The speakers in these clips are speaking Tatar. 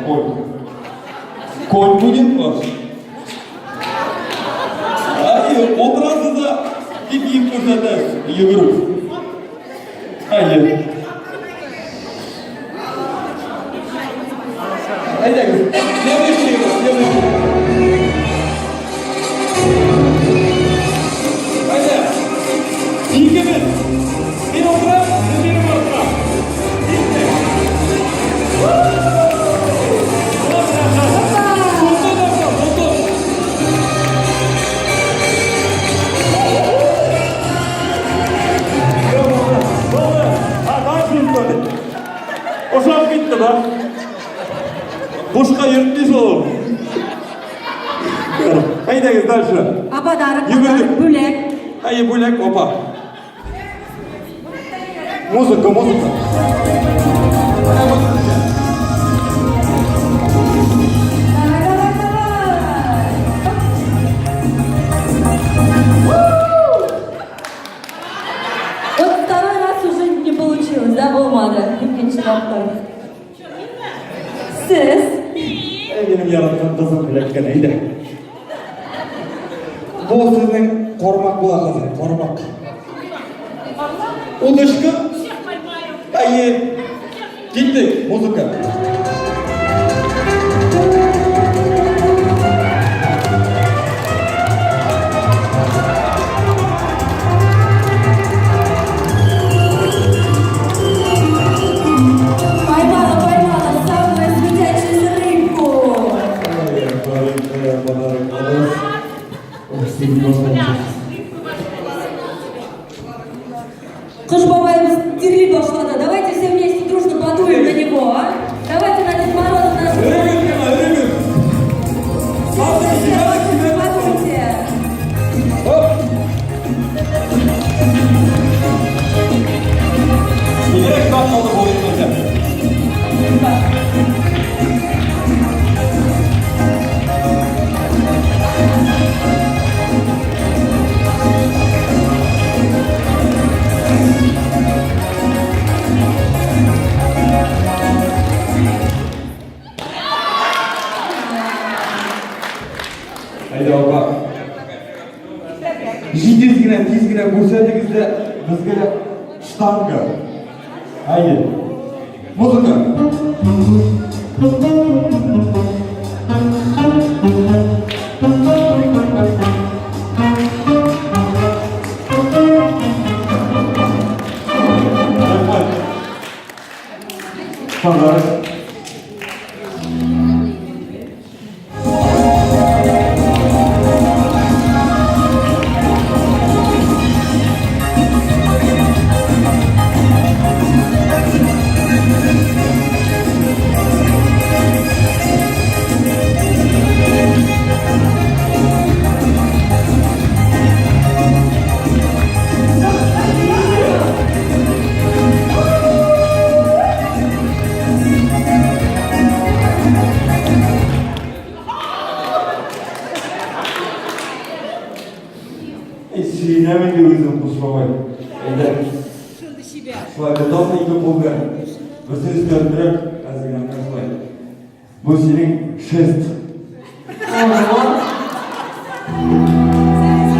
Конь. Конь будет ваш? Әйе, утырасыз да дип иеп күрсәтәсез, йөгереп. Әйе. Әйдәгез, следующий, следующий. Әйдә. Икебез. Мин утырам, сез минем артка. Киттек. Ошап китте ба. Бушка йөртмисез ул. Әйдәгез дальше. А подарок, подарок, бүләк. Әйе, бүләк, опа. Музыка, музыка. Давай, давай, давай. Вот второй раз уже не получилось, да, булмады. Икенче тапкыр. Сез. Әй, минем яраткан кызым эләккән, әйдә. Бу сезнең кармак була хәзер, кармак. Удочка. Әйе. Киттек, музыка. Поймала, поймала самую светящуюся рыбку. Кыш бабаебыз тирли башлады. Давайте все вместе дружно подуем на него, а? Давайте на Дед Мороза нас... Подуйте. Бигрәк калды бу егетләр. Әйдә, апа. Җитез генә, тиз генә күрсәтегез дә безгә штанга. Әйе. Музыка. Рәхмәт. Подарок. Сөенәм инде үзем, Кыш бабай. Әйдә. Шулай тотасың ике кул белән. Берсе өстәлдерәк, әзер генә менә шулай. Бу синең шест.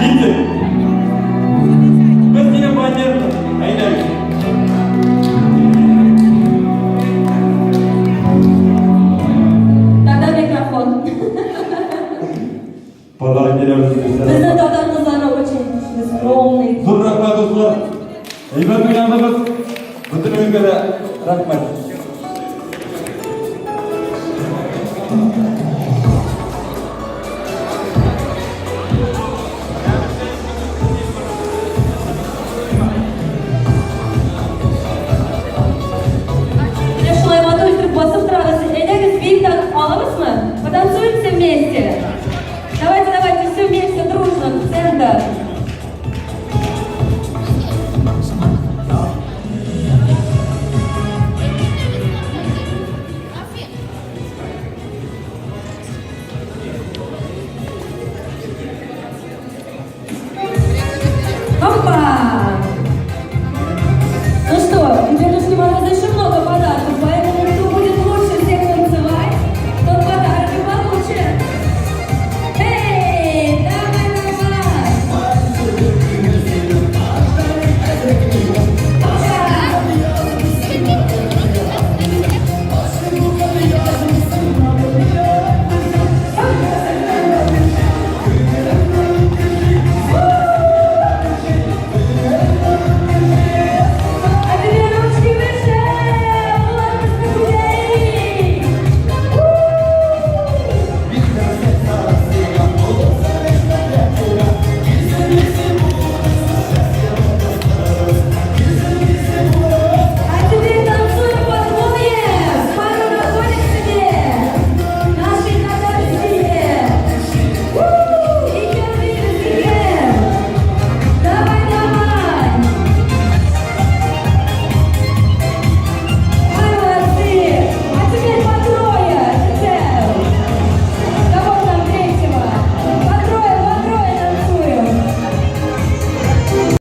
Киттек. Без сине поддержим. Әйдәгез. Тогда микрофон. Подарок бирәбез сезгә. Безнең татар кызлары очень скромный. Зур рәхмәт, дуслар. Әйбәт уйнадыгыз. Бөтенегезгә дә рәхмәт.